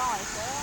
ນ້ອຍເຊີຍ.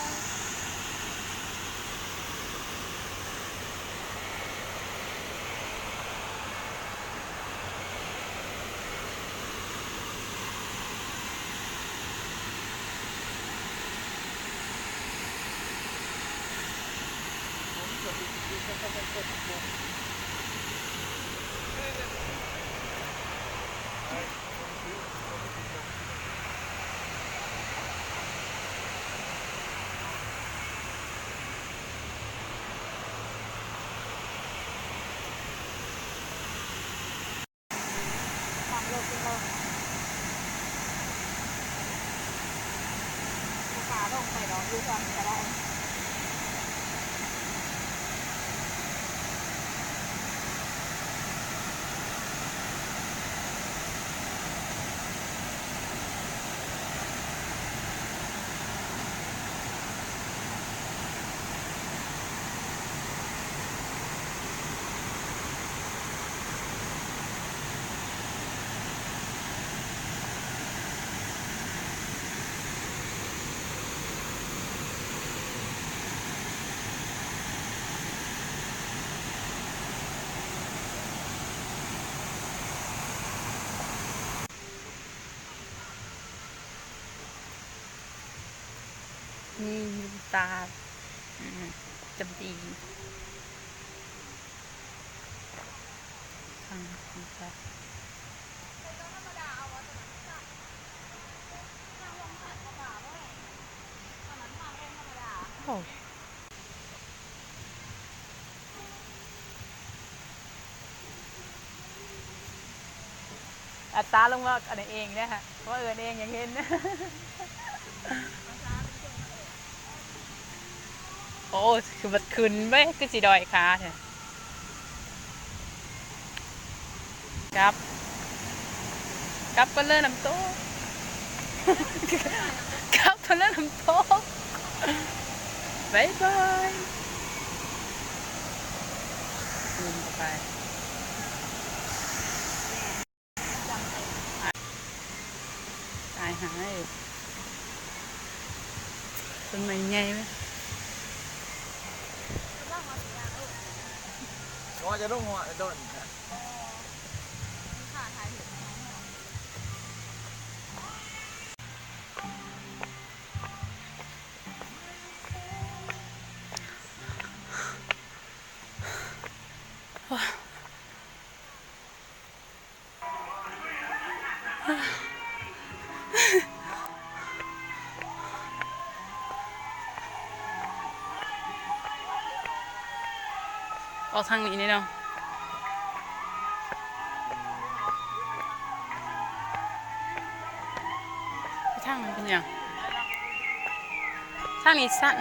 ມີຕາ ອືມ ຈຳປີ ທາງນີ້ໄປ. ໂອ້ ອັດຕາລົງມາອັນນັ້ນເອງເດ້ ເພາະວ່າເອີ້ນເອງຢາກເຫັນ. ໂອ້ ຄືບັດຂຶ້ນເວີຍ ຄືຊິດ້ອຍຂາແທ້. ກັບ ກັບກ່ອນເລີຍນ້ຳຕົກ ກັບກ່ອນເລີຍນ້ຳຕົກ ບາຍບາຍ ຂຶ້ນໄປ. ຕາຍຫາເອີຍ ຕົ້ນໄມ້ໃຫຍ່ເວີຍ. ກໍຈະລົງຫົວໂດນ ອອກທາງນີ້ເນາະ ໄປທາງນັ້ນເປັນຫຍັງ? ທາງນີ້ສັ້ນ.